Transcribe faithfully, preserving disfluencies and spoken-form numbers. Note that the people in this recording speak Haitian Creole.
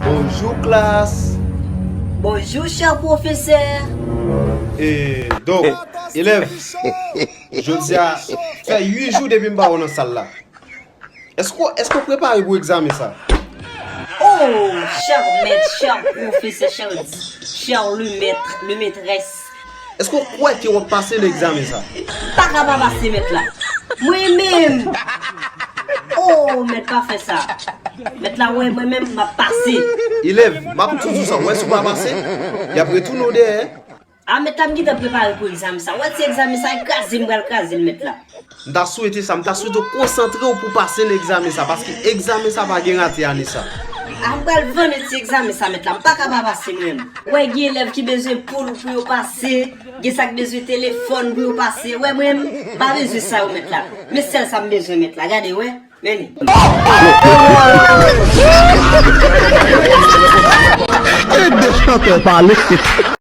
Bonjou klas. Bonjou, chè pwofesè. E donk, elèv, jodi a fè uit jou depi m pa wè w nan sal la. Èske èske w prepare pou egzamen sa? Oh, chè mèt, chè pwofesè, chè di, chè le mèt, le mètrès. Èske w kwè ke w ap pase nan egzamen sa? Pa ka pa pase mèt la. Mwen menm. Oh, mèt pa fè sa. Mèt la wè mwen menm m ap pase. Elèv, m ap toujou sa, w wè si w pa pase, y ap retounen w dèyè. A mèt la m gentan prepare pou egzamen sa. Wè ti egzamen sa e kraze m pral kraze l mèt la. M ta swete sa, m ta swete w konsantre w pou pase nan egzamen sa, paske egzamen sa pa gen rate ane sa. A m pral vann ti egzamen sa mèt la, m pa ka pa pase mwen. Wè gen elèv ki bezwen poul pou yo pase, gen sa k bezwen telefòn pou yo pase. Wè mwen m pa bezwen sa yo mèt la. Men sèl sa m bezwen mèt la, gade wè. Men li. Tèt de chantè pale.